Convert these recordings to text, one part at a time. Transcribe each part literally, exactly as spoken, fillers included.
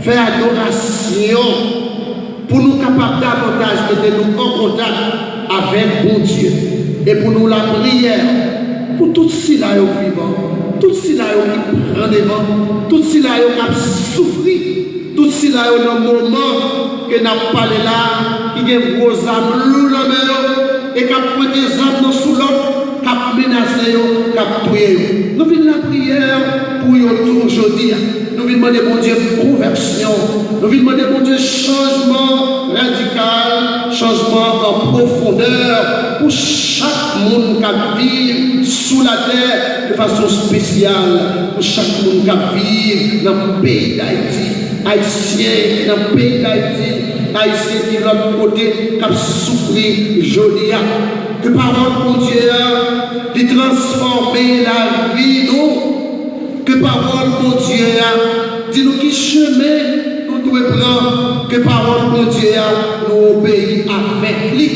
fè adorasyon, pou nou kapab davantaj mete nou an kontak avèk Bondye, e pou nou lapriyè pou tout sila yo k vivan, tout sila yo ki pran devan, tout sila yo k ap soufri, tout sila yo nan moman ke n ap pale la, ki gen gwo zam lou nan men yo, e k ap pwente zam nan sou lòt, k ap menase yo, k ap touye yo. Nou vin lapriyè pou yo tou jodi a. Nou vin mande Bondye konvèsyon. Nou vin mande Bondye chanjman radikal, chanjman an pwofondè pou chak moun k ap viv sou latè de fason espesyal, pou chak moun k ap viv nan peyi Dayiti, Ayisyen ki nan peyi Dayiti, Ayisyen ki lòt kote k ap soufri jodi a. Ke pawòl Bondye a, li transfòme lavi nou. Ke pawòl Bondye a di nou ki chemen nou dwe pran. Ke pawòl Bondye a, nou obeyi avèk li.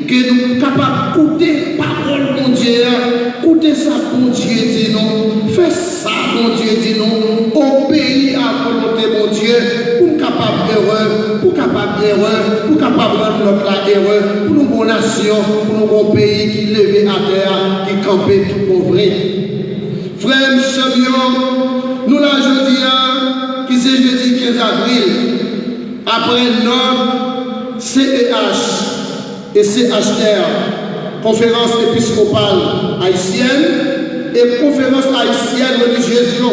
Ke nou kapab koute pawòl Bondye a, koute sa Bondye di nou, fè sa Bondye di nou, obeyi a volonte Bondye, pou n kapab ere, pou kapab ere, pou kapab rann lòt la ere, pou nou gon nasyon, pou nou gon peyi ki leve atè a, ki kanpe tout bon vre. Frè m, sè m yo, nou la jodi a, ki se jedi kenz avril, apre nòt C E H e C H R, Konferans Episkopal Ayisyèn, e Konferans Ayisyèn Relijyez yo,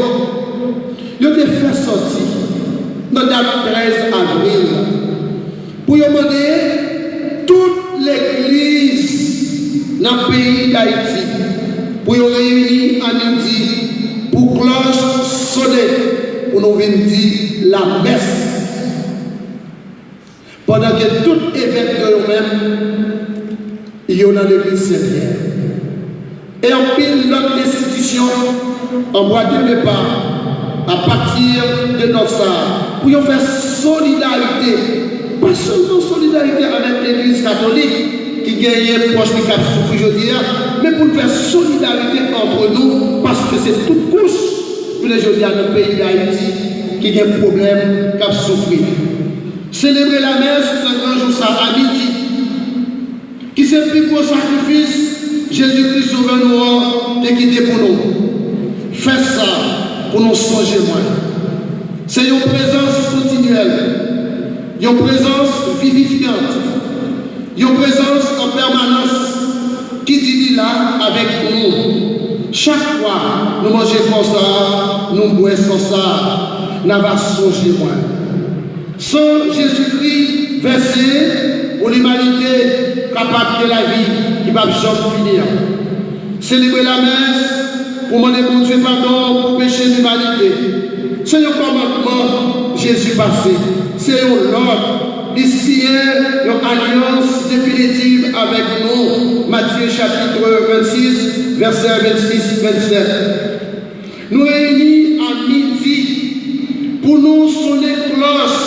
yo te fè sòti nan dat trèz avril pou yo mande tout legliz nan peyi Dayiti pou yo reyini a midi pou klòch sone, pou nou vin di lamès. Pandan ke tout evèk yo, yo menm, yo nan legliz Sen Pyè. E anpil lòt enstitisyon an bwat de lepa apati de nòt sa a, pou yo fè solidarite, pa sèlman solidarite avèk legliz katolik ki genyen pwòch li k ap soufri jodi a, men pou n fè solidarite antre nou, paske se tout kouch jounen jodi a nan peyi Dayiti ki gen pwoblèm, k ap soufri. Selebre lamès nan gran jou sa a midi, ki se pi gwo sakrifis Jezikri Sovè nou an te kite pou nou. Fè sa pou nou sonje mwen. Se yon prezans kontinyèl, yon prezans vivifyant, yon prezans an pèmanans ki di li la avèk nou. Chak fwa nou manje kò sa a, nou bwè san sa a, n ava sonje mwen. San Jezikri vèse pou limanite kapab gen lavi ki p ap janm fini an. Selebre lamès pou mande Bondye padon pou peche limanite. Se yon kòmandman Jezi pase. Se yon lòd. Li siyen yon alyans definitiv avèk nou. Matye chapit vennsis, vèsè vennsis, vennsèt. Nou reyini a midi pou nou sonnen klòch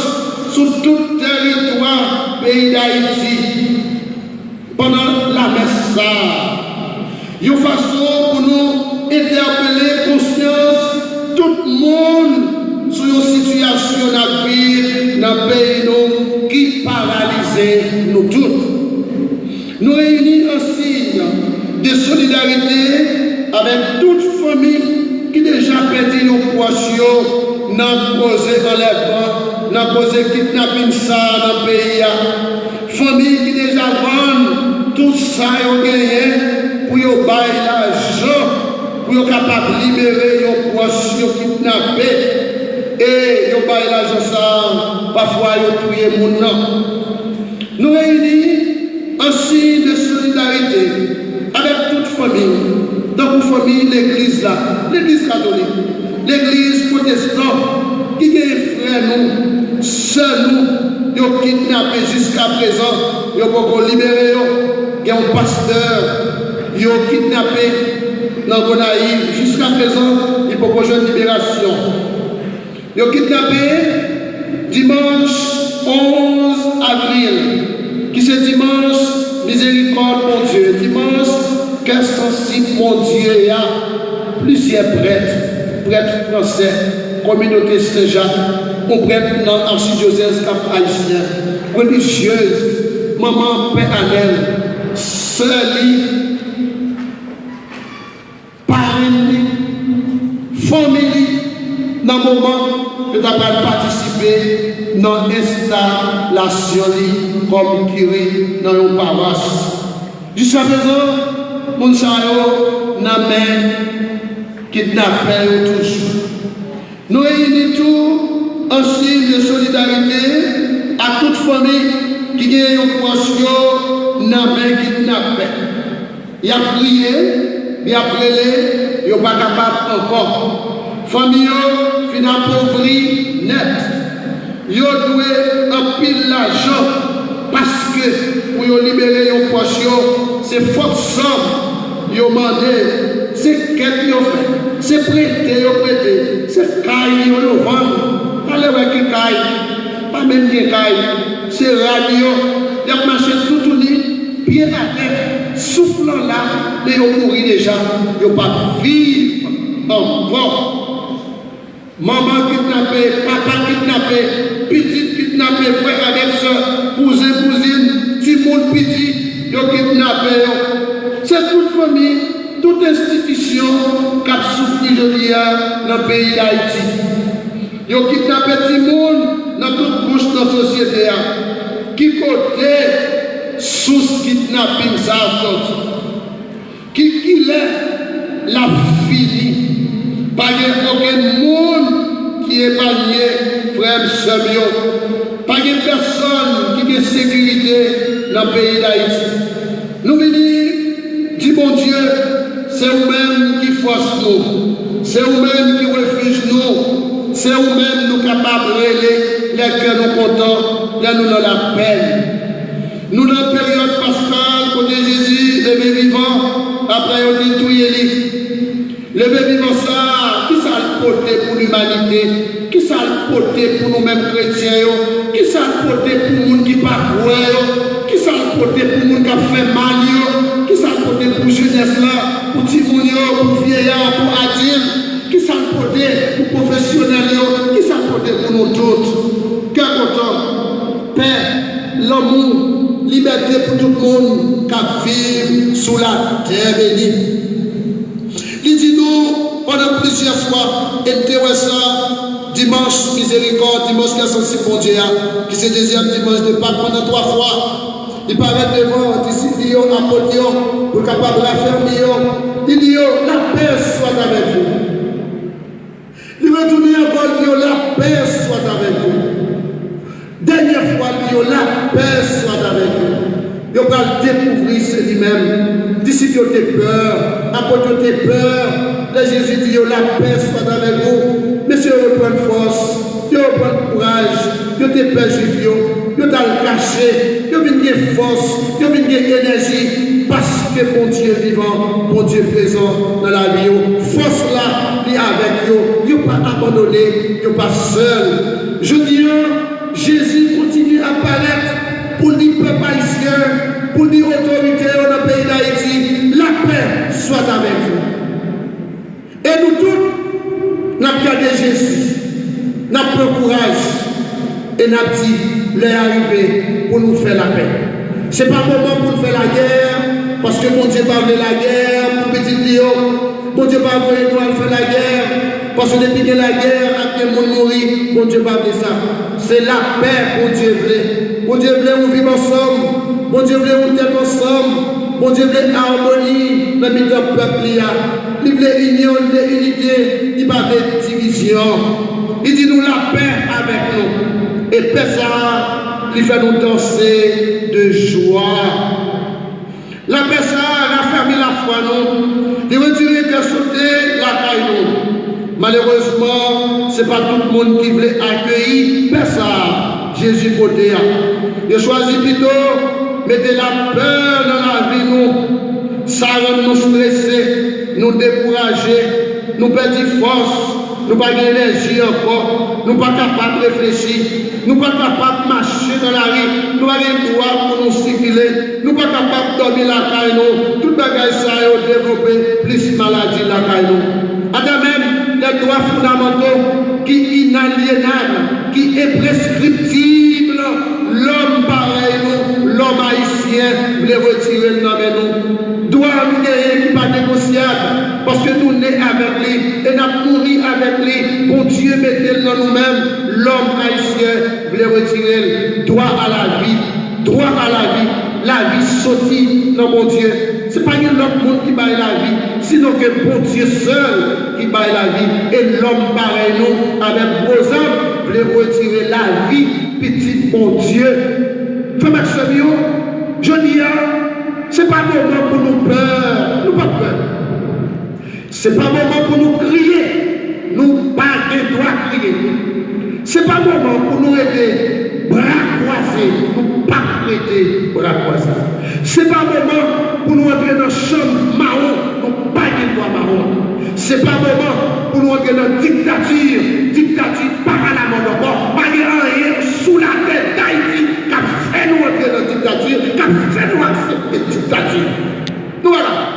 sou tout tèritwa peyi Dayiti pandan lamès sa a, yon fason pou nou entèpele konsyans tout moun sou yon sitiyasyon n ap viv nan peyi nou ki paralize nou tout. Nou reyini an siy de solidarite avèk tout fanmi ki deja pèdi yon pwòch yo nan koze anlèvman, nan koze kidnapin sa a nan peyi a. Fanmi ki deja vann tout sa yo genyen pou yo bay lajan, pou yo kapab libere yon pwòch yo kidnape. E yo bay lajan sa a, pafwa yo touye moun nan. Nou reyini an siy de solidarite avèk tout fanmi, tankou fanmi legliz la, legliz katolik, legliz pwotestan, ki gen frè nou, sè nou, yo kidnape jiska prezan, yo poko libere yo. Gen yon pastè yo kidnape nan Gonayiv, jiska prezan, li poko jwenn liberasyon. Yo kidnape dimanch onz avril, ki se dimanch mizerikòd Bondye, dimanch kè sansib Bondye a. Plizyè prèt, prèt fransè, kominote Sen Jak, yon prèt nan achidyosèz Kap Ayisyen, relizyèz, manman Pè Anèl, sè li, parenn li, fanmi li, nan moman yo ta pral patisipe nan enstalasyon li kòm kire nan yon pawas. Jiskaprezan, moun sa yo nan men kidnapè yo toujou. Nou reyini tou an siy de solidarite ak tout fanmi ki gen yon pwòch yo nan men kidnapè. Y ap kriye, y ap rele, yo pa kapab ankò. Fanmi yo fin apovri nèt. Yo dwe anpil lajan paske pou yo libere yon pwòch yo, se fòk sòm yo mande, se kèt yo fè, se prete yo prete, se kay yo yo vann. Ale wè ki kay, pa menm gen kay, se rad yo, y ap mache toutouni, pye atè, souf lan la, men yo mouri deja, yo p ap viv ankò. Manman kidnape, papa kidnape, pitit kidnape, frè avèk sè, kouzen kouzin, timoun piti, yo kidnape yo. Se tout fanmi, tout enstitisyon k ap soufri jodi a nan peyi Dayiti. Yo kidnape timoun nan tout kouch nan sosyete a. Ki kote sous kidnaping sa a soti? Ki kilè l ap fini? Pa gen okenn moun ki epanye, frè m, sè m yo. Pa gen pèsonn ki gen sekirite nan peyi Dayiti. Nou vini di Bondye, se ou menm ki fòs nou, se ou menm ki refij nou, se ou menm nou kapab rele lè kè nou kontan, lè nou nan lapèn. Nou nan peryòd paskal kote Jezi leve vivan apre yo te touye li. Leve vivan sa a, kisa l pote pou limanite? Kisa l pote pou nou menm kretyen yo? Kisa l pote pou moun ki pa kwè yo? Kisa l pote pou moun k ap fè mal yo? Kisa l pote pou jenès la, pou timoun yo, pou vyeyè, pou adilt? Kisa l pote pou pwofesyonèl yo? Kisa l pote pou nou tout? Kè kontan, pè, lanmou, libète pou tout moun k ap viv sou latè beni. Li di nou, pandan plizyè fwa, e n te wè sa, dimanch mizerikòd, dimanch kè sansib Bondye a, ki se dezyèm dimanch de Pak, pandan twa fwa, li parèt devan disip li yo, apot yo, pou l kapab rafèmi yo. Li di yo, la paix soit avec vous. Li retounen ankò, li di yo, la paix soit avec vous. Dènyè fwa, li di yo, la paix soit avec vous. Yo pral dekouvri se li menm. Disip yo te pè, apot yo te pè. Lè Jezi di yo, la paix soit avec vous, mesye yo reprann fòs, yo reprann kouraj, yo te pè Jwif yo, yo t al kache, yo vin gen fòs, yo vin gen enèji, paske Bondye vivan, Bondye prezan nan lavi yo. Fòs la, li avèk yo, yo pa abandone, yo pa sèl. Jodi a, Jezi kontinye ap parèt pou l di pèp ayisyen, pou l di otorite yo nan peyi Dayiti, la paix soit avec vous. E nou tout, n ap gade Jezi, n ap pran kouraj, e n ap di, lè a rive pou nou fè lapè. Se pa moman pou n fè lagè, paske Bondye pa vle lagè pou pitit li yo. Bondye pa voye nou al fè lagè, paske depi gen lagè, ap gen moun mouri, Bondye pa vle sa. Se lapè Bondye vle. Bondye vle yon viv ansanm. Bondye vle yon tèt ansanm. Bondye vle amoni nan mitan pèp li a. Li vle inyon, li vle inite. Li pa vle divizyon. Li di nou, lapè avèk nou. E pè sa a, li fè nou danse de jwa. Lapè sa a rafèmi lafwa nou, li retire kè sote lakay nou. Malerezman, se pa tout moun ki vle akeyi pè sa a Jezi pote a. Yo chwazi pito mete lapè nan lavi nou. Sa rann nou strese, nou dekouraje, nou pèdi fòs, nou pa gen enèji ankò, nou pa kapab reflechi, nou pa kapab mache nan lari, nou pa gen dwa pou nou sikile, nou pa kapab dòmi lakay nou. Tout bagay sa yo devlope plis maladi lakay nou. Atè menm lè dwa fondamanto ki inalyenab ki enpreskriptib, lòm parèy nou, lòm ayisyen vle retire l nan men nou. Dwa nou genyen ki pa negosyab, paske nou ne avèk li e n ap mouri avèk li. Bondye mete l nan nou menm, lòm ayisyen vle retire l. Dwa a lavi, dwa a lavi, lavi soti nan Bondye. Se pa gen lòt moun ki bay lavi, sinon ke Bondye sèl ki bay lavi. E lòm parèy nou, avèk gwo zam, vle retire lavi pitit Bondye. Frè m ak sè m yo, jodi a, se pa moman pou nou pè. Nou p ap pè. Se pa moman pou nou kriye. Nou pa gen dwa kriye. Se pa moman pou nou rete bra kwaze. Nou p ap rete bra kwaze. Se pa moman pou nou antre nan chanm mawon. Nou pa gen dwa mawon. Se pa moman pou nou antre nan diktati. Diktati pa alamòd ankò. Pa gen anyen sou latè Dayiti k ap fè nou antre nan diktati, k ap fè nou aksepte diktati. Nou pa kapab.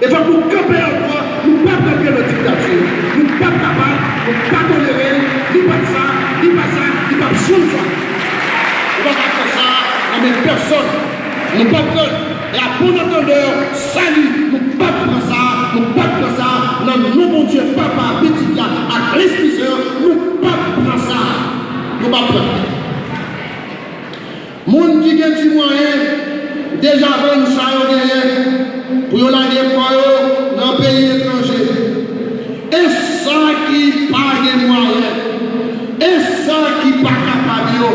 E fòk nou kanpe ankò, nou p ap rantre nan diktati. Nou p ap kapab, nou pa tolere l, li pa t sa, li pa sa, li p ap janm sa. Nou pa ka pran sa nan men pèsòn. Nou p ap pran l. E a bon antandè, sali, nou p ap pran sa, nou p ap pran sa, nan non Bondye Papa, Pitit la, ak Lespri Sen an, nou p ap pran sa. Nou p ap pran. Moun ki gen ti mwayen deja vann sa yo genyen pou yo lage kò yo nan peyi etranje. E sa ki pa gen mwayen, e sa ki pa kapab yo,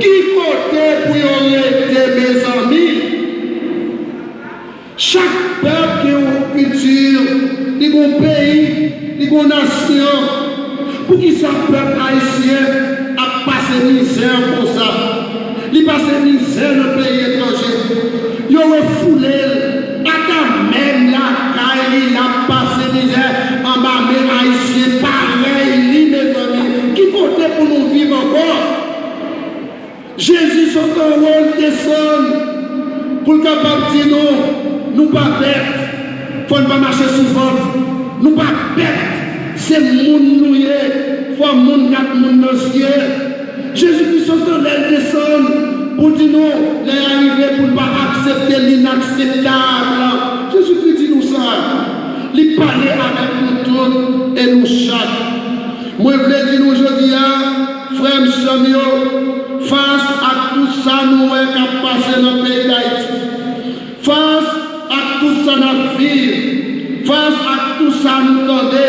ki kote pou yo rete, mezanmi? Chak pèp gen yon kilti, li gen yon peyi, li gen yon nasyon. Poukisa pèp ayisyen ap pase mizè konsa? Li pase mizè nan peyi etranje. Yo refoule l. Ata menm lakay li, l ap pase mizè anba men ayisyen parèy li, mezanmi. Ki kote pou nou viv ankò? Jezi sot anwo, l desann pou l kapab di nou, nou pa bèt, fò n pa mache sou vant. Nou pa bèt, se moun nou ye, fò moun gad moun nan zye. Jezikri sot anlè, l desann pou l di nou, lè a rive pou n pa aksepte linakseptab. Jezikri di nou sa. Li pale avèk nou tout e nou chak. Mwen vle di nou jodi a, frè m, sè m yo, fas ak tout sa nou wè k ap pase nan peyi Dayiti, fas ak tout sa n ap viv, fas ak tout sa nou tande,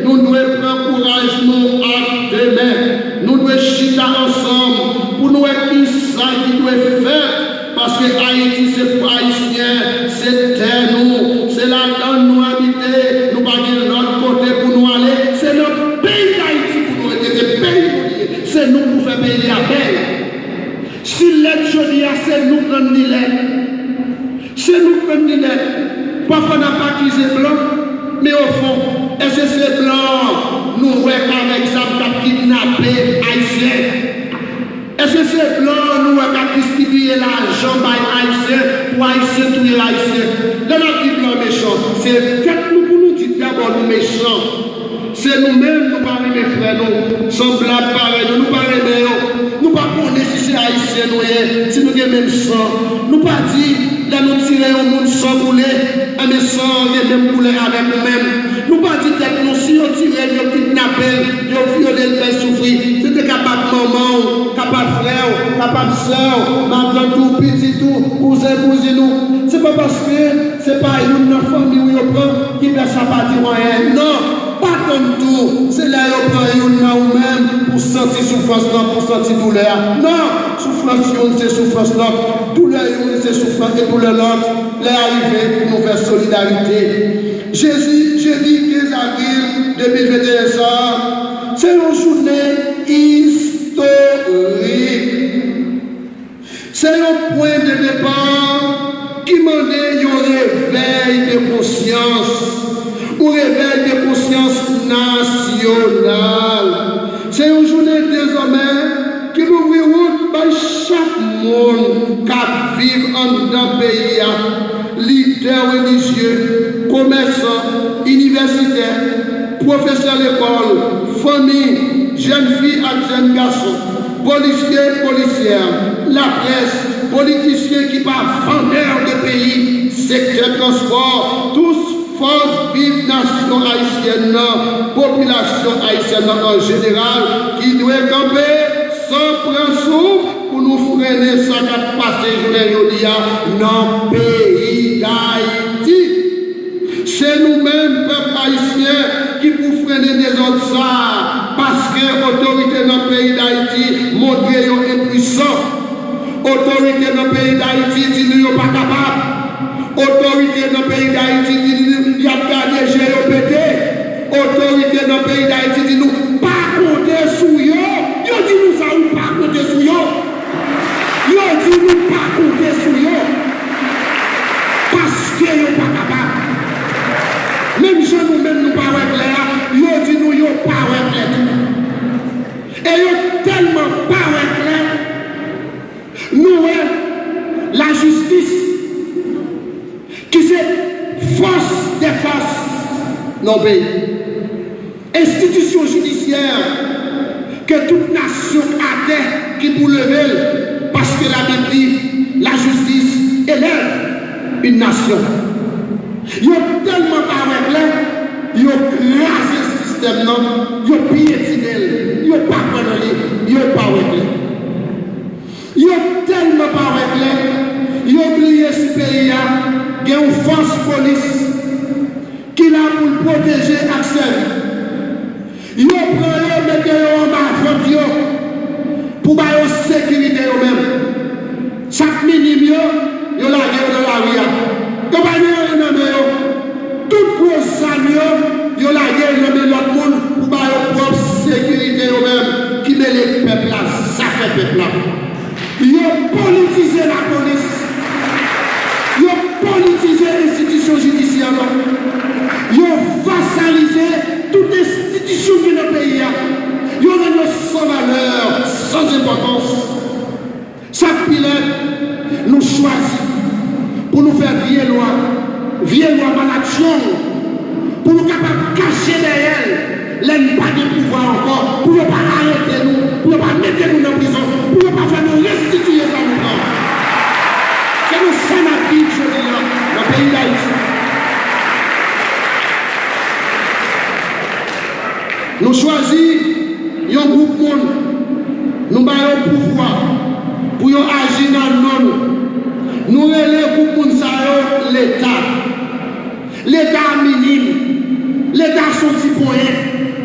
nou dwe pran kouraj nou ak de men. Nou dwe chita ansanm pou nou wè kisa ki dwe fèt. Paske Ayiti se pou Ayisyen, se tè nou, se ladan n nou abite, nou pa gen lòt kote pou nou ale, se nan peyi Dayiti pou nou rete, se peyi nou li ye, se nou pou fè peyi a bèl. Si lèd jodi a, se nou k rann li lèd. Se nou k rann li lèd. Pafwa n ap akize blan, men ofon, èske se blan nou wè k avèk zam k ap kidnape Ayisyen? Èske se blan nou wè k ap distribiye lajan bay Ayisyen pou Ayisyen touye Ayisyen? Lè n ap di blan mechan, se tèt nou pou nou di dabò nou mechan. Se nou menm nou pa renmen frè nou, sanblab parèy nou, nou pa renmen yo. Nou pa konnen si se Ayisyen nou ye, si nou gen menm san. Nou pa di, lè nou tire yon moun san koule, enben san an gen menm koulè avèk ou menm. Nou pa di tèt nou, si yo tire l, yo kidnape l, yo vyole l, fè l soufri, se te kapab manman w, kapab frè w, kapab sè w, matant ou, pitit ou, kouzen, kouzin ou. Se pa paske se pa youn nan fanmi w yo pran ki fè sa pa di w anyen. Non, pa tann tou, se lè yo pran youn nan ou menm pou w santi soufrans lan, pou w santi doulè a. Non, soufrans youn se soufrans lòt, doulè youn se soufrans e doulè lòt. Lè a rive pou nou fè solidarite. Jezi, jedi kenz avril de mil venteyen sa a, se yon jounen istorik. Se yon pwen de depa ki mande yon revèy de konsyans, yon revèy de konsyans nasyonal. Se yon jounen dezòmè ki louvri wout bay chak moun k ap viv anndan peyi a, lidè relijye, komèsan, inivèsitè, pwofesè lekòl, fanmi, jèn fi ak jèn gason, polisye, polisyè, laprès, politisyen ki pa vandè de peyi, sektè transpò, tout fòs viv nasyon ayisyèn nan, popilasyon ayisyèn nan an jeneral, ki dwe kanpe san pran souf pou nou frennen sa k ap pase jounen jodi a nan peyi Dayiti. Se nou menm, pèp ayisyen, ki pou frennen dezòd sa a, paske otorite nan peyi Dayiti montre yo enpwisan. Otorite nan peyi Dayiti di nou yo pa kapab. Otorite nan peyi Dayiti di nou y ap gade je yo pete. Otorite nan peyi Dayiti di nou pa konte sou yo. Yo di nou sa, ou pa konte sou yo. Yo di nou pa konte sou yo. Paske yo pa kapab. Menm jan nou menm nou pa wè klè a, yo di nou yo pa wè klè tou. E yo tèlman pa wè klè, nou wè lajistis, ki se fòs dè fòs nan yon peyi, enstitisyon jidisyè ke tout nasyon atè ki pou leve l, paske Labib di, la justice élève une nation. Yo tèlman pa wè klè, yo kraze sistèm nan, yo pyetine l, yo pa kwè nan li, yo pa wè klè. Yo tèlman pa wè klè, yo bliye si peyi a gen yon fòs polis ki la pou l pwoteje ak sèvi. Yo pran yo, mete yo anba vant yo pou ba yo sekirite yo menm. Sa k minim yo, yo lage yo nan lari a. Yo pa gen anyen nan men yo. Tout gwo zam yo, yo lage yo nan men lòt moun pou ba yo pwòp sekirite yo menm ki mele pèp la, zafè pèp la. Yo politize lapolis. Yo politize enstitisyon jidisyè la. Yo vasalize tout enstitisyon ki nan peyi a. Yo rann yo san valè, san enpòtans. Sa k pi rèd, nou chwazi pou nou fè vye lwa, vye lwa malatchong, pou nou kapab kache dèyè l lè n pa gen pouvwa ankò, pou yo pa arete nou, pou yo pa mete nou nan prizon, pou yo pa fè nou restitiye sa nou pran. Se nan sa n ap viv jodi a nan peyi Dayiti. Nou chwazi yon gwoup moun, nou ba yo pouvwa pou yo aji nan non nou. Nou rele gwoup moun sa yo Leta. Leta a minim. Leta a se yon ti ponyen.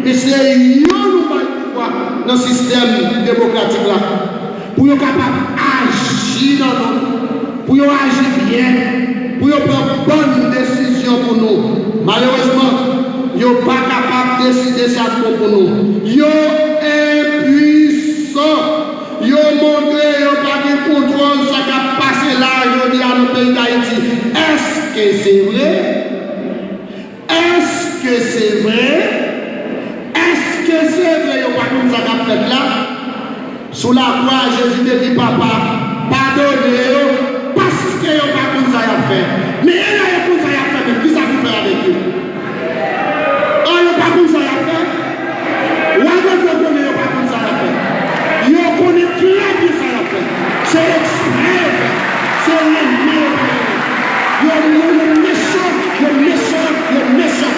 Men se yo nou bay pouvwa nan sistèm demokratik la. Pou yo kapab aji nan non nou, pou yo aji byen, pou yo pran bòn desizyon pou nou. Malerezman, yo pa kapab deside sa k bon pou nou. Yo enpwisan. Yo montre yo pa gen kontwòl sa k ap pase la jodi a nan peyi Dayiti. Èske se vre? Èske se vre? Èske se vre yo pa konn sa k ap fèt la? Sou lakwa, Jezi te di, Papa, padone yo, paske yo pa konn sa y ap fè. Men e lè yo konn sa y ap fè menm, kisa pou fè avèk yo? An, yo pa konn sa y ap fè. Wa Gòg yo konnen yo pa konn sa y ap fè. Yo konnen trè byen sa y ap fè. Se eksprè yo fè. Se renmen yo pa renmen. Yo, yo, yo mechan, yo mechan, yo mechan.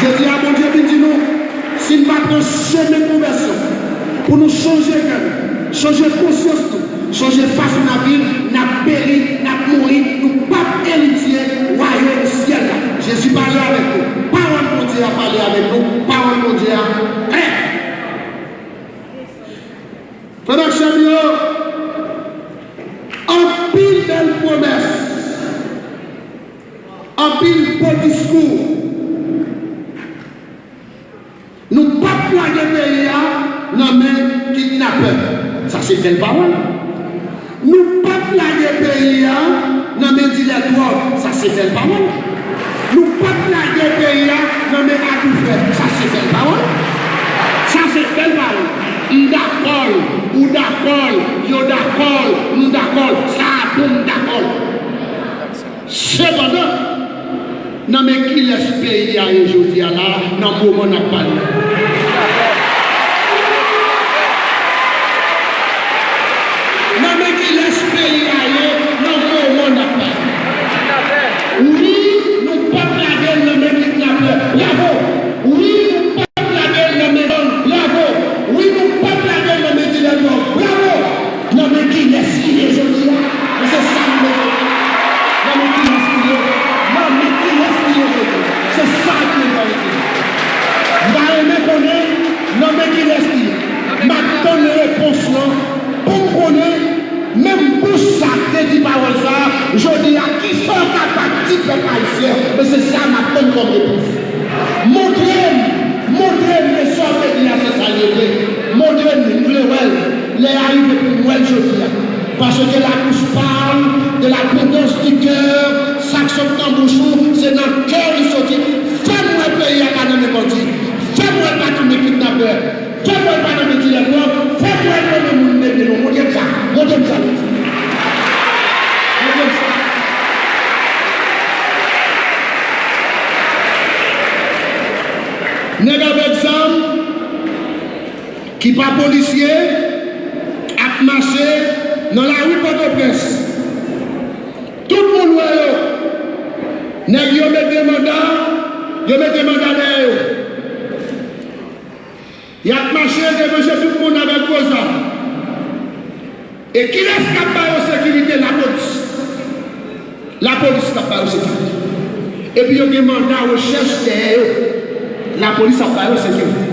Jodi a, Bondye vin di nou, si n pa pran chemen konvèsyon pou nou chanje kè nou, chanje konsyans nou, chanje fason n ap viv, n ap peri, n ap mouri, nou p ap eritye wayòm syèl la. Jezi pale avèk nou. Pawòl Bondye a pale avèk nou. Pawòl Bondye a klè. Frè m ak sè m yo, anpil bèl pwomès, anpil bo diskou. Nou p ap lage peyi a nan men kidnapè. Sa se bèl pawòl. Nou p ap lage peyi a nan men dilè dwòg. Sa se bèl pawòl. Nou p ap lage peyi a nan men atoufè. Sa se bèl pawòl. Sa se bèl pawòl. M dakò l, ou dakò l, yo dakò l, nou dakò l, sa a bon, m dakò l. Sepandan, nan men kilès peyi a ye jodi a la a, nan moman n ap pale a? Lè a rive pou m wè l jodi a. Parce que la bouche parle de l'abondance du cœur, sa k sot nan bouch ou, se nan kè w li soti. Fè m wè peyi a pa nan men bandi. Fè m wè l pa nan men kidnapè. Fè m wè l pa nan men dilè dwòg. Fè m wè l nan men moun mete non. Montre m sa. Montre m sa. Montre m sa. Nèg avèk zam ki pa polisye ap mache nan lari Pòtoprens. Tout moun wè yo. Nèg yo mete manda, yo mete manda dèyè yo. Y ap mache devanje tout moun avèk gwo zam. E kilès k ap ba yo sekirite? Lapolis. Lapolis k ap ba yo sekirite. Epi yo gen manda rechèch dèyè yo. Lapolis ap ba yo sekirite.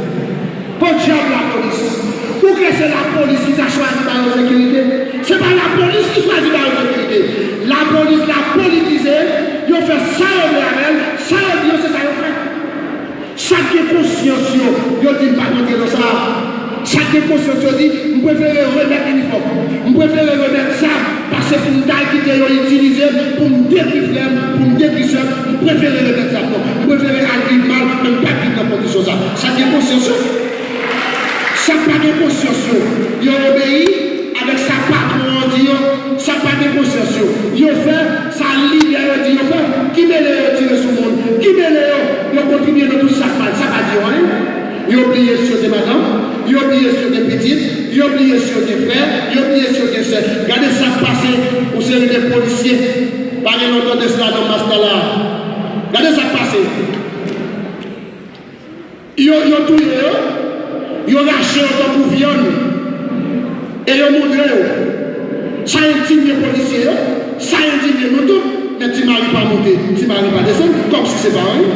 Podyab lapolis! Ou kwè se lapolis ki ta chwazi ba yo sekirite? Se pa lapolis ki chwazi ba yo sekirite. Lapolis la politize, yo fè sa yo vle avè l, sa yo di yo se sa yo fè. Sa k gen konsyans yo, yo di m pa rantre nan sa. Sa k gen konsyans yo di, m prefere remèt inifòm. M prefere remèt zam, pase pou m ta kite yo itilize pou m detwi frè m, pou m detwi sè m. M prefere remèt zam non. M prefere al viv mal, men m p ap viv nan kondisyon sa. Sa k gen konsyans yo. Sa k pa gen konsyans yo, yo obeyi avèk sa patwon an di yo. Sa k pa gen konsyans yo, yo fè sa lidè yo di yo fè. Ki mele yo tire sou moun? Ki mele yo, yo kontribye nan tout sa k mal? Sa pa di yo anyen. Yo bliye si yo gen madanm, yo bliye si yo gen pitit, yo bliye si yo gen frè, yo bliye si yo gen sè. Gade sa k pase yon seri de polisye, pa gen lontan de sila nan mas la la. Gade sa k pase. Yo, yo touye yo, yo rache yo tankou vyann, e yo moutre yo. Sa endinye polisye yo, sa endinye nou tout, men Ti Mari pa monte, Ti Mari pa desann, kòmsi se pa anyen.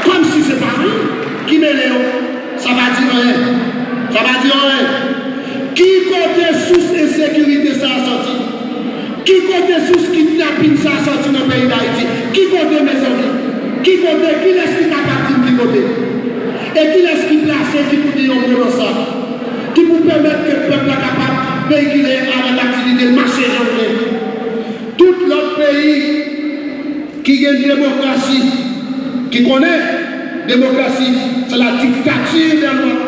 Kòmsi se pa anyen. Ki mele yo? Sa pa di anyen. Sa pa di anyen. Ki kote sous ensekirite sa a sòti? Ki kote sous kidnapin sa a sòti nan peyi Dayiti? Ki kote, mezanmi? Ki kote? Kilès ki kapab di m ki kote? E kilès ki plase, ki pou di yon mo nan sa? Ki pou pèmèt ke pèp la kapab veyikile avèk aktivite l, mache jan l vle? Tout lòt peyi ki gen demokrasi, ki konnen demokrasi, c'est la dictature des lois.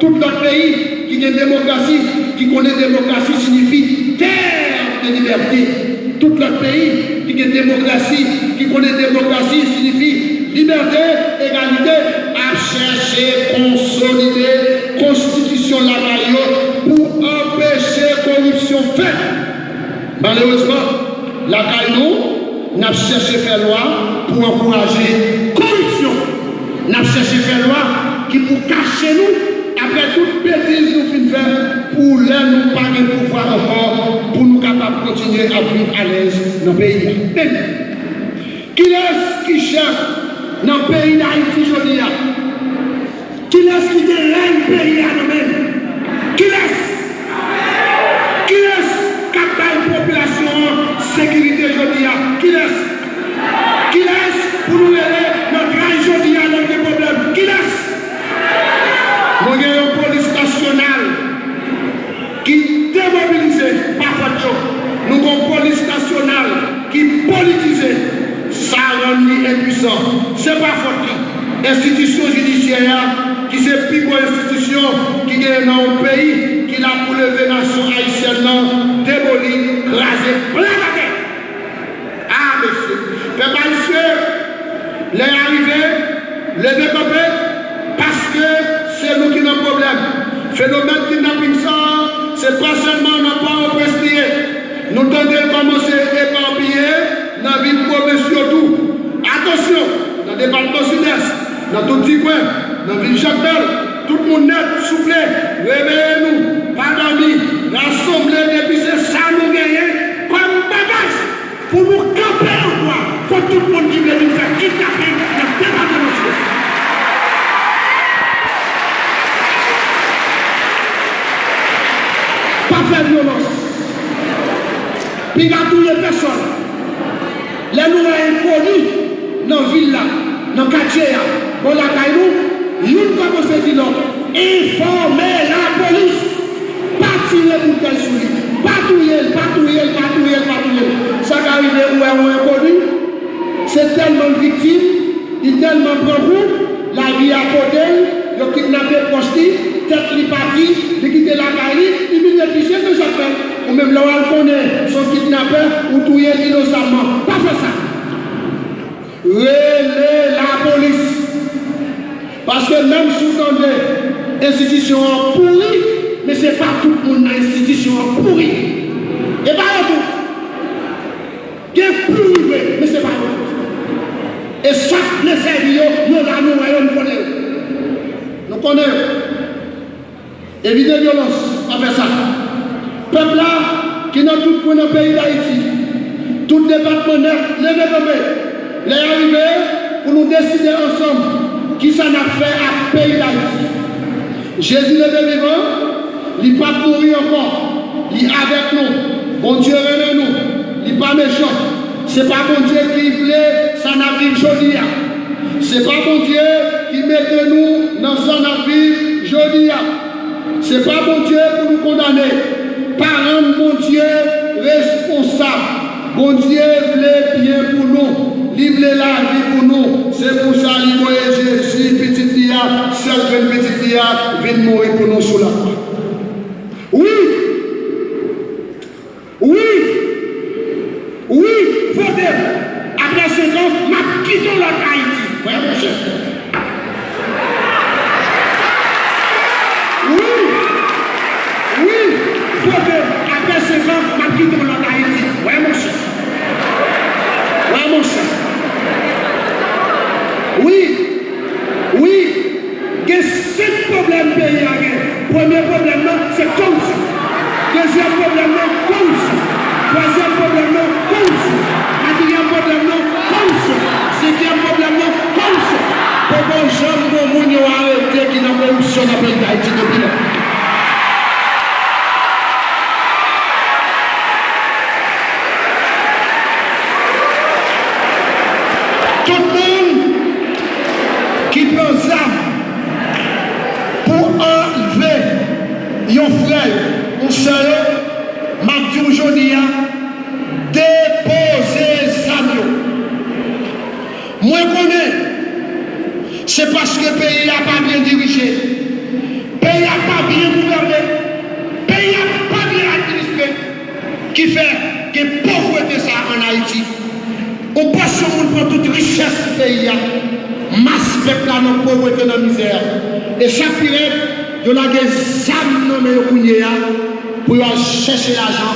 Tout lòt peyi ki gen demokrasi, ki konnen demokrasi siyifi terre de liberté. Tout lòt peyi ki gen demokrasi, ki konnen demokrasi siyifi libète, egalite, ap chèche konsolide konstitisyon lakay yo pou anpeche koripsyon fèt. Malerezman, lakay nou, n ap chèche fè lwa pou ankouraje koripsyon. N ap chèche fè lwa ki pou kache nou apre tout betiz nou fin fè, pou lè nou pa gen pouvwa ankò, pou nou kapab kontinye ap viv alèz nan peyi a. Men, kilès ki chèf nan peyi Dayiti jodi a? Kilès ki gen rèy peyi a nan men l? Kilès? Kilès k ap bay popilasyon an sekirite jodi a? Kilès? Kilès pou nou rele nan tray jodi a lè l gen pwoblèm? Kilès? Nou gen yon polis nasyonal ki demobilize pa fòt yo. Nou gen yon polis nasyonal ki politize. Sa rann li enpwisan. Se pa fòt li. Enstitisyon jidisyè a, ki se pi gwo enstitisyon ki genyen nan yon peyi, ki la pou leve nasyon ayisyèn nan, demoli, kraze, plat atè. A, mesye, pèp ayisyen, lè a rive, leve kanpe, paske se nou ki nan pwoblèm. Fenomèn kidnaping sa a, se pa sèlman nan Pòtoprens li ye. Nou tande l kòmanse epapiye nan vil pwovens yo tou. Atansyon, nan depatman Sidès, nan tout ti kwen, nan vil Jakmèl, tout moun nèt, souple, reveye nou, pa dòmi, rasanble depi se sa nou genyen kòm bagaj pou nou kanpe ankò kont tout moun ki vle vin fè kidnaping nan depatman Sidès. Pa fè vyolans. Pinga touye pèsòn. Lè nou wè enkoni nan vil la, nan katye a, bò lakay nou, youn kòmanse di lòt, enfòme lapolis. Pa tèl sou li. Pa touye l, pa touye l, pa touye l, pa touye l. Sa ka rive ou wè yon enkoni, se tèlman l viktim, li tèlman pran kou, lavi a pote l, yo kidnape pwòch li, tèt li pati, li kite lakay li, li vin refijye nan Jakmèl. Ou menm lè w al konnen se yon kidnapè, ou touye l inosamman. Pa fè sa. Rele lapolis. Paske menm si w tande enstitisyon an pouri, men se pa tout moun nan enstitisyon an pouri. E pa yo tout. Gen pouri vre, men se pa yo tout. E sa k vle sèvi yo, yo la, nou wè yo, nou konnen yo. Nou konnen yo. Evite vyolans anvè sa. Pèp la ki nan tout kwen nan peyi Dayiti, tout depatman nèt, leve kanpe. Lè a rive pou nou deside ansanm kisa n ap fè ak peyi Dayiti. Jezi leve vivan, li p ap mouri ankò, li avèk nou. Bondye renmen nou, li pa mechan. Se pa Bondye ki vle sa n ap viv jodi a. Se pa Bondye ki mete nou nan sa n ap viv jodi a. Se pa Bondye pou nou kondane. Pa rann Bondye responsab. Bondye vle byen pou nou. Li vle lavi pou nou. Se pou sa li voye Jezi, pitit li a, sèl grenn pitit li a, vin mouri pou nou sou lakwa. Wi! Wi! Wi! Vote m! Apre senk an, m ap kite w lòt Ayiti. Wè, monchè. Wi! Wi! Vote m! Apre senk an, m ap kite w lòt Ayiti. Wè, monchè. Wè, monchè. Wi! Wi! Gen senk pwoblèm peyi a gen. Premye pwoblèm nan, se koripsyon. Dezyèm pwoblèm nan, koripsyon. Twazyèm pwoblèm nan, koripsyon. Katriyèm pwoblèm nan, koripsyon. Senkyèm pwoblèm nan, koripsyon. Poko janm gon moun yo arete ki nan koripsyon nan peyi Dayiti depi lè. Tout moun ki pran zam pou anlve yon frè yo, yon sè yo, m ap di w jodi a, depoze zam yo. Mwen konnen se paske peyi a pa byen dirije, peyi a pa byen gouvène, peyi a pa byen administre. Ki fè gen povrete sa a ann Ayiti. Yon pòsyon moun pran tout richès peyi a. Mas pèp la nan povrete, nan mizè. E sa k pi rèd, yo lage zam nan men yo kounye a pou yo al chèche lajan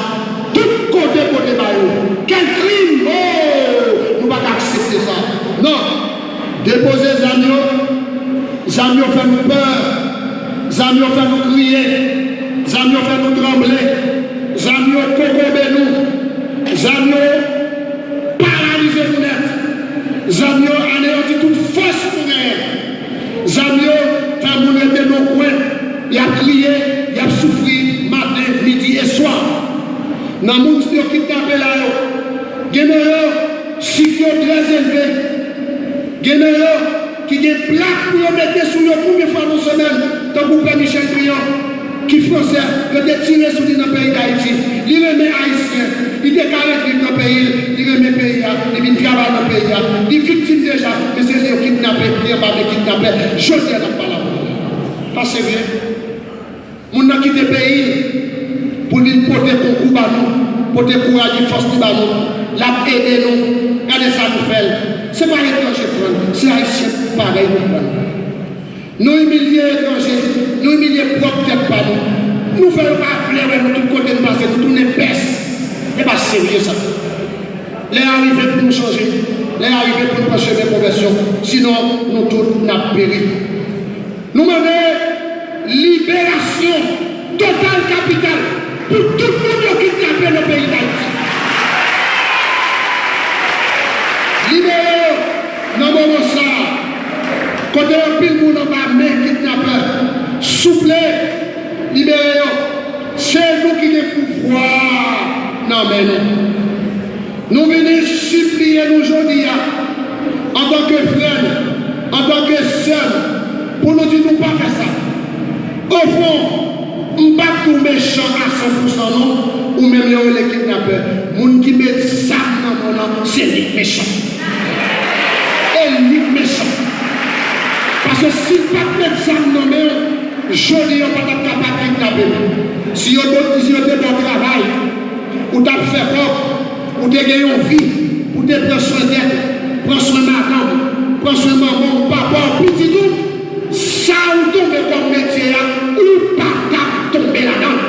tout kote, pote ba yo. Kèl krim! Oh! Nou pa ka aksepte sa. Non! Depoze zam yo. Zam yo fè nou pè. Zam yo fè nou kriye. Zam yo fè nou tranble. Zam yo kokobe nou. Zam yo paralize nou nèt. Zam yo aneyanti tout fòs nou genyen. Zam yo fè moun rete nan kwen. Y ap kriye, y ap soufri maten, midi e swa. Nan moun yo kidnape la yo, gen nan yo sik yo trè elve. Gen nan yo ki gen plak pou yo mete sou yo konbyen fwa nan semèn, tankou Pè Michel Priant, ki fransè, yo te tire sou li nan peyi Dayiti. Li renmen Ayisyen, li te ka ret viv nan peyi l, li renmen peyi a, li vin travay nan peyi a. Li viktim deja, men se li yo kidnape, li anba men kidnapè. Jodi a n ap pale avè w. Pa serye. Moun nan kite peyi l pou l vin pote konkou ba nou, pote kouraj e fòs li ba nou. L ap ede nou. Gade sa nou fè l. Se pa etranje pran l, se Ayisyen parèy nou pran l. Nou imilye etranje, nou imilye pwòp tèt pa nou. Nou fè yo pa vle wè nou tout kote n pase, nou tounen pès. E pa serye sa. Lè a rive pou nou chanje. Lè a rive pou nou pran chemen konvèsyon. Sinon, nou tout n ap peri. Nou mande liberasyon total kapital pou tout moun yo kidnape nan peyi Dayiti. Libere yo nan moman sa a, kote anpil moun anba men kidnapè. Souple, libere yo. Se nou ki gen pouvwa a nan men nou. Nou vini sipliye nou jodi a, antanke frè n, antanke sè n, pou nou di nou pa fè sa. Ofon, m p ap Ou mechan a san pousan non, ou menm yo rele kidnapè. Moun ki met zam nan men w lan, se li k mechan. E li k mechan. Paske si l pa t met zam nan men w, jodi a w pa t ap kapab kidnape m. Si yo, si yo te ba w travay, ou t ap fè kòb, ou te gen yon vi, ou te pran swen tèt ou, pran swen madanm ou, pran swen manman w, papa w, pitit ou, sa ou tonbe kòm metye a, ou pa t ap tonbe ladan l.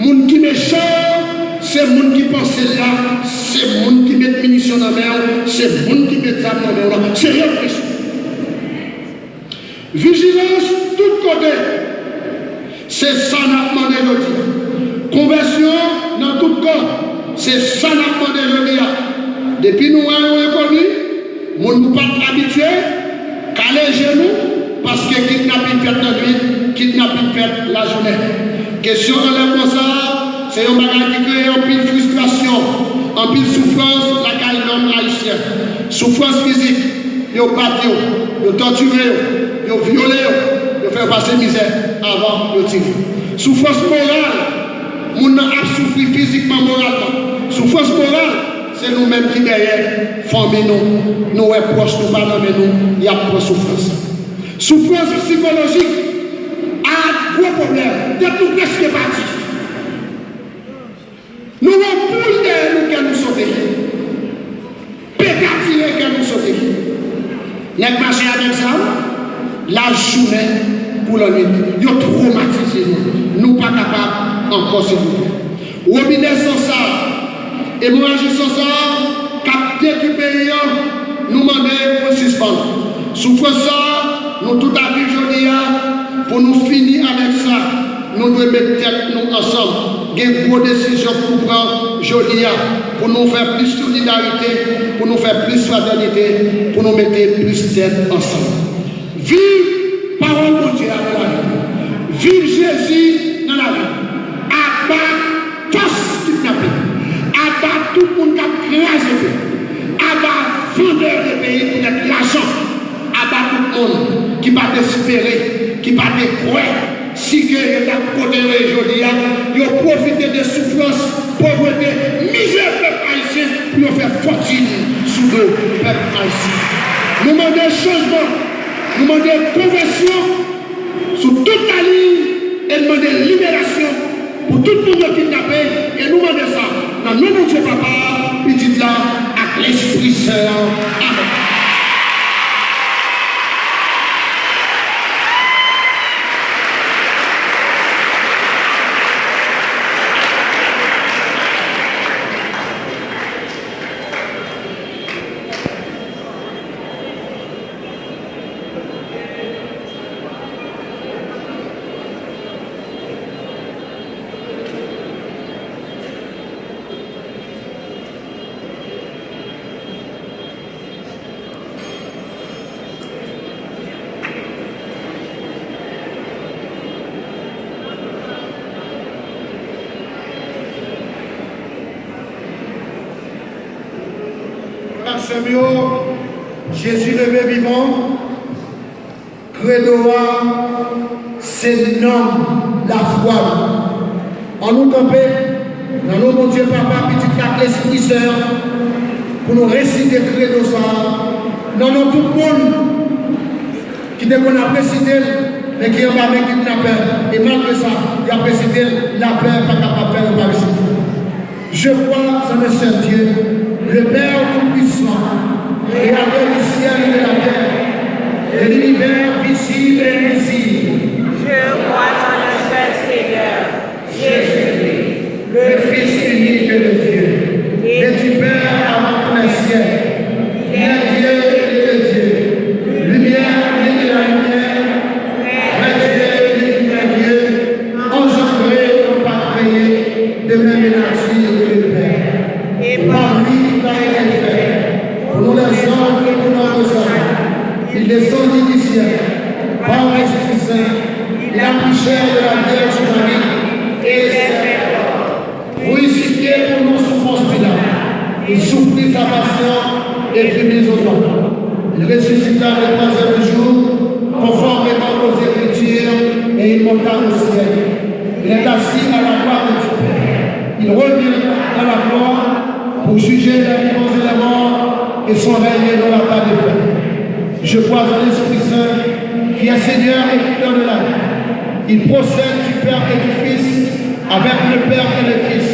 Moun ki mechan, se moun ki panse l la, se moun ki met minisyon nan men w, se moun ki met zam nan men w lan, se yo k mechan. Vijilans tout kote. Se sa n ap mande jodi a. Konvèsyon nan tout kan. Se sa n ap mande jodi a. Depi nou wè yon enkoni, moun nou pa t abitye, kale je nou, paske kidnapin fèt nan nuit, kidnapin fèt lajounen. Kesyon anlèvman sa a, se yon bagay ki kreye anpil fristrasyon, anpil soufrans lakay nonm ayisyen. Soufrans fizik, yo bat yo, yo tòtire yo, yo vyole yo, yo fè yo pase mizè avan yo tire. Soufrans moral, moun nan ap soufri fizikman, moralman. Soufrans moral, se nou menm ki dèyè fanmi nou, nou wè pwòch nou pa nan men nou, y ap pran soufrans. Soufrans sikolojik, a gwo pwoblèm, tèt nou prèske pati. Nou wè poul dèyè nou, kè nou sote. Peta tire, kè nou sote. Nèg mache avèk zam, lajounen kou lannwit. Yo twomatize nou. Nou pa kapab ankò, silvouplè. Wobinè san sa, emoraji san sa k ap detwi peyi an, nou mande pou l sispann. Soufrans sa, nou tout ap viv jodi a, pou nou fini avèk sa. Nou dwe met tèt nou ansanm. Gen gwo desizyon pou pran jodi a pou nou fè plis solidarite, pou nou fè plis fratènite, pou nou mete plis tèt ansanm. Viv pawòl Bondye a nan lavi nou. Viv Jezi nan lavi nou. Aba fòs kidnapin. Aba tout moun k ap kraze peyi. Aba vandè de peyi pou nèt lajan. Aba tout moun ki pa t espere, ki pa te kwè, si ke yo t ap kote yo ye jodi a, yo pwofite de soufrans, povrete, mizè pèp ayisyen pou yo fè fòtin sou do pèp ayisyen. Nou mande chanjman, nou mande konvèsyon sou tout laliy e n mande liberasyon pou tout moun yo kidnape, e nou mande sa nan non Bondye Papa, Pitit la ak Lespri Sen an. Amèn. Frè m yo, Jezi leve vivan. Kredo a se nanm lafwa nou. Ann nou kanpe, nan non Bondye Papa, Pitit la ak Lespri Sen an, pou nou resite kredo sa a, nan non tout moun ki te konn ap resite l, men ki anba men kidnapè, e malgre sa, y ap resite l, lapè pa kapab fè yo pa resite l. Je crois en un seul Dieu, le Père Tout-Puissant, Créateur du ciel et de la terre, de l'univers visible et invisible. Je crois en un seul Seigneur, Jésus-Christ, le Fils unique de Dieu, né du Père avant tous les siècles, qui est Dieu et qui était Dieu, lumière au milieu de la lumière, vrai Dieu et divin Dieu, engendré, non pas créé, de même nature que le Père. Et par lui tout a été fait. Pour nous les hommes et pour notre salut, il descendit du ciel, par l'Esprit Saint, il a pris chair de la Vierge Marie, et s'est fait homme. Crucifié pour nous sous Ponce Pilate, il souffrit sa passion et fut mis aux ordures. Il ressuscita le troisième jour, conformément aux Écritures, et il monta au ciel. Il est est assis à la droite de Dieu. Il revient dans la gloire pour juger les vivants et les morts, et son règne n'aura pas de fin. Je crois en l'Esprit Saint, qui est Seigneur et qui donne la vie. Il procède du Père et du Fils, avec le Père et le Fils,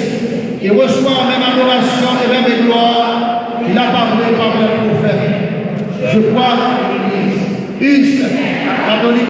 et reçoit même adoration et même gloire qu'il a parlé par les prophètes. Je crois en l'Église, une, catholique,